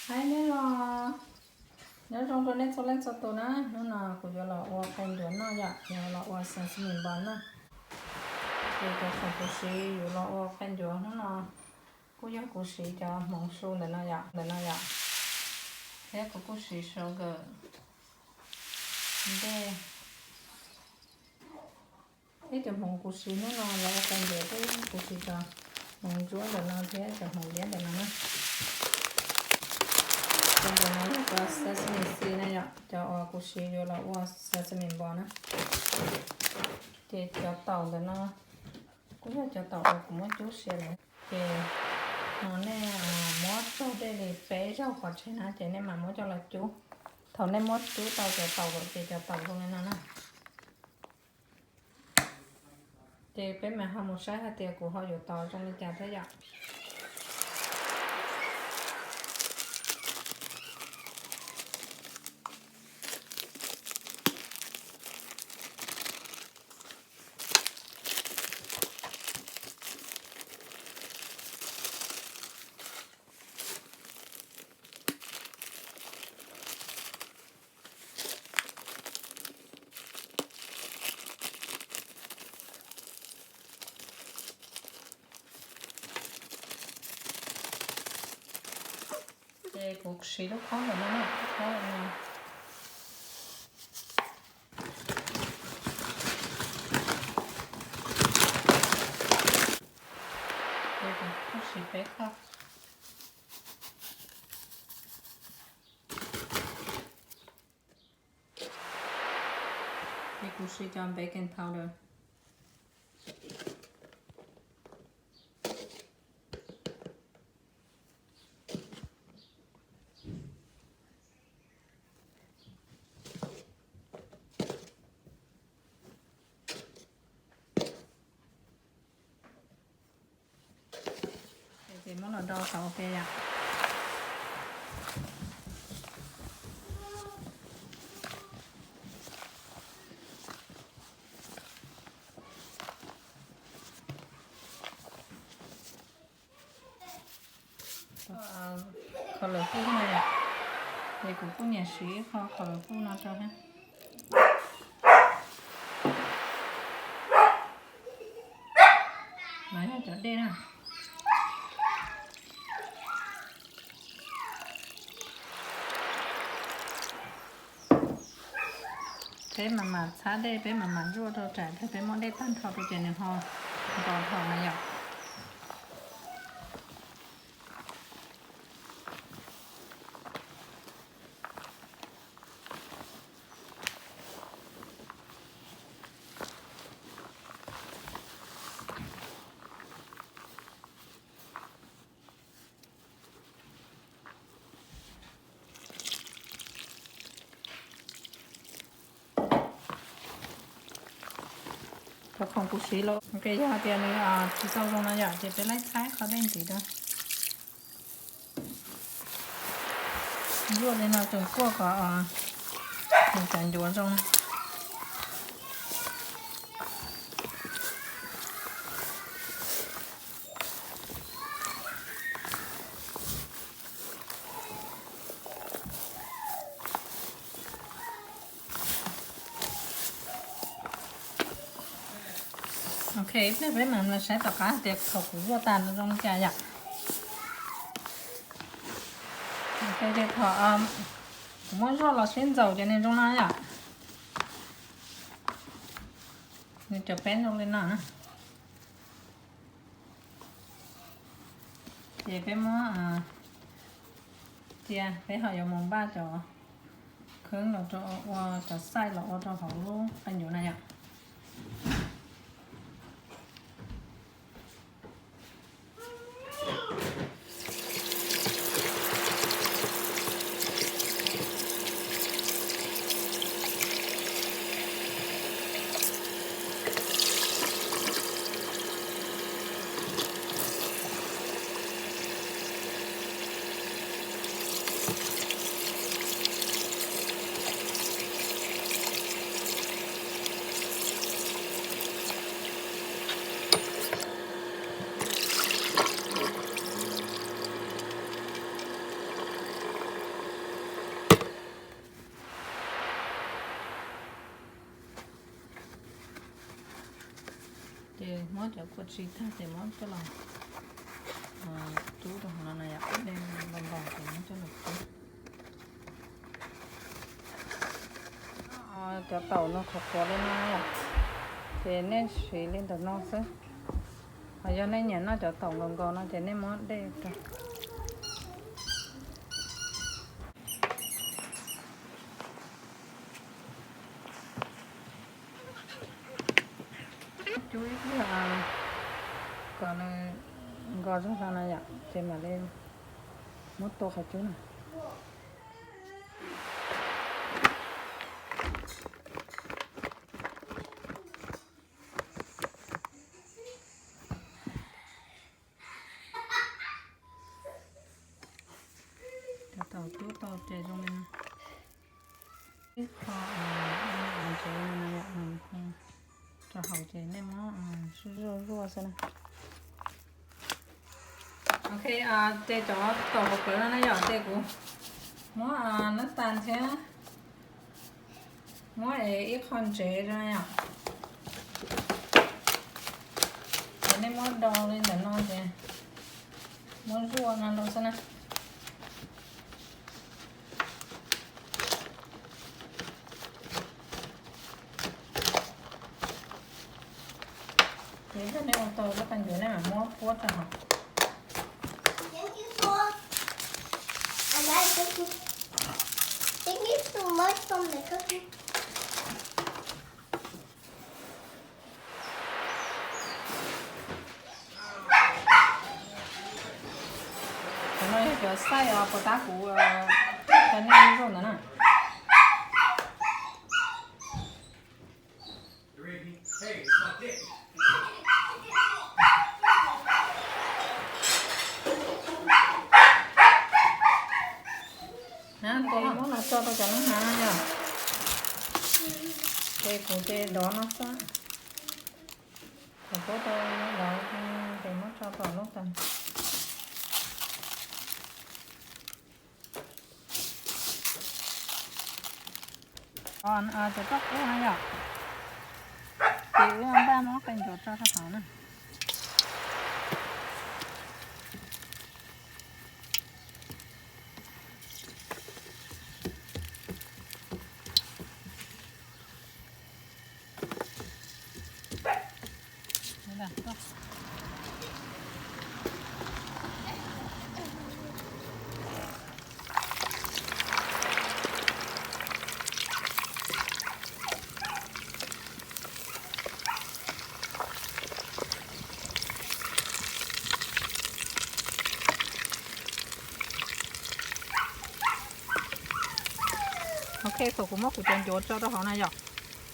Hais nej los, nyob zoo rau nej txhua leej txhua tus na, hnub no kuv yuav los ua qe ncuav noj yom, yuav los ua sesame balls noj. Ces cov khoom kuv siv yuav los ua qe ncuav hnub no kuj yog kuv siv cov hmoov su ntawm no yom, ntawm no yom, thiab kuv kuj siv sugar, nqaij. Ib cov hmoov kuv siv hnub no los ua qe ncuav, kuv siv cov hmoov ntsuab ntawm no thiab cov hmoov liab ntawm no na. Cov ntawm no yog cov sesame seed na yom, cov uas kuv siv yuav los ua sesame balls na. Ces cov taum ntawm no kuj yog cov taum uas kuv muab cub siav lawm. Ces no nej muab tsaug dej li peb zaug pov tseg na, ces nej mam muab coj los cub. Thaum nej muab cub tau cov taum lawm ces cov taum zoo li no na. Ces peb mam ho mus saib hais tias kuv ho yuav tos zoo li cas thiab yom. Ces kuv siv lub khob ntawm no, lub khob ntawm no. Ces kuv kuj siv peb khob. Ces kuv siv cov baking powder. Ces muab los do tau ua ke yom. Kho lawm kuj no yom, ces kuv kuj nyiam siv ib qho kho lawm kuj no rau thiab. No yog cov dej na. Peb mam mam txhab dej, peb mam mam zuaj rau tsam thaum peb muab dej tag nrho rau ces nws ho nto dhau na yom. Cov khoom kuv siv los, yog hais tias nws tsis tau zoo no yom, ces peb laib txhab qhov dej ntxiv rau. Zuaj li no tseem kuaj kom nws cov ncuav zoo. Ok, ib pliag peb mam los saib tom qab hais tias thaum kuv zuaj tas nws zoo li cas yom. Ok, ces thaum kuv muab zuaj los sib ntxaus ces nws zoo no yom. Nws cov peb zoo li no. Ces peb muab cia, peb ho yuav mus npaj cov kheeb los rau, ua cov xaij los ua rau hauv lub qe ncuav na yom. Muab cov kua tsis tag ces muab coj los rub rau hauv no na yom, dej nkaus nkaus ces muab coj los rub. Cov taum no qhuav qhuav li no yom, ces nej siv li ntawm no xwb. Ho yog nej nyiam noj cov taum nkaus nkaus no ces nej muab dej rau. Cub ib pliag kom nws nkos zog no yom, ces mam li muab tua qhov cub na. Cov taum cub tau ces zoo li no. Ib qho ntsev no yom, rau hauv ces nej muab zuaj zuaj xwb na. Ok, ces cov taum hauv plawv no na yom, ces kuv muab nab tas thiab muab es ib qho ntsev rau yom. Ces nej muab do li ntawm no ces muab zuaj no rau xwb na. Ces yog nej ua tau lub qe ncuav nej mam muab puab rau hauv. Cov no yog cov xaij puas tab kuv cov nej zuaj ntawd na. Ces muab no tso rau cov no hnav yom. Ces kuv ces dov no xwb. Kuv puab tau dov ces muab tso tom lub tas. Cov toj qub no yom, ces wb npaj muab qe ncuav tso rau hauv na. Ok, thaum kuv muab kuv cov ncuav tso rau hauv na yom,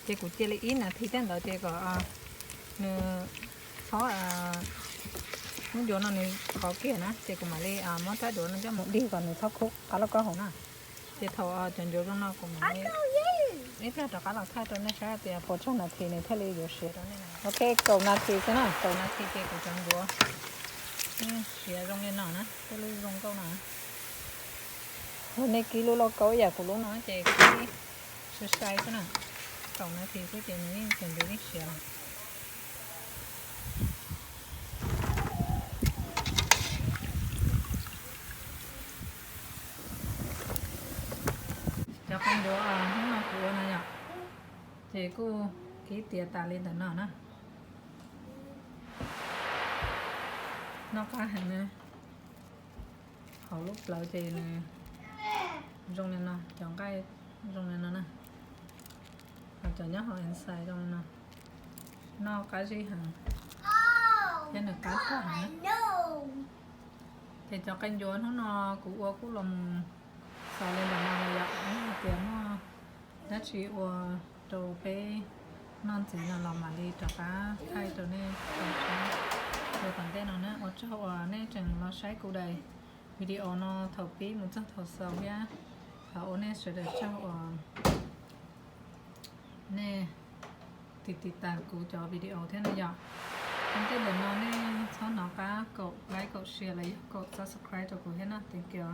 ces kuv cia li ib nas this tej ntawd ces kom nws txhob, lub ncuav no nws qhuav kiag na, ces kuv mam li muab rab ncuav no coj mus dig kom nws txhob khub qab lauj kaub hauv na. Ces thaum cov ncuav zoo no kuv mam li ib pliag rov qab los thaij rau nej saib tias puas tsawg nas this nws thiaj li yuav siav rau nej na. Ok, kaum nas this xwb na, kaum nas this ces kuv cov ncuav siav zoo li no na, tej lub zoo nkauj no. Yog nej kib lub lauj kaub ib yam kuv lub no ces kib sai sai xwb na, kaum nas this xwb ces nws yeej tseem ncuav yeej siav lawm. Cov qe ncuav hnub no kuv ua no yom, ces kuj kib tiav tas li ntawm no na. Noj qab heev na. Hauv lub plawv ces nws zoo li no, cov nqaij zoo li no na. Ho cov nyob hauv inside zoo li no. Noj qab zib heev thiab nws qab tag heev na. Ces cov qe ncuav hnub no kuv ua kuj los mus xaus li ntawm no lawm yom. Yog hais tias muaj dab tsi ua rau peb noj ntxiv no los mam li rov qab thaij rau nej tau saib dua tom ntej no na. Ua tsaug uas nej tseem los saib kuv daim video no thaum pib mus txog thaum xaus thiab thov ua nej sawv daws tsaug uas nej tiv tiv tas kuv cov video thiab na yom. Tom ntej ntawm no nej txhob hnov qab kaum like kaum share los yog kaum subscribe rau kuv thiab na, thank you.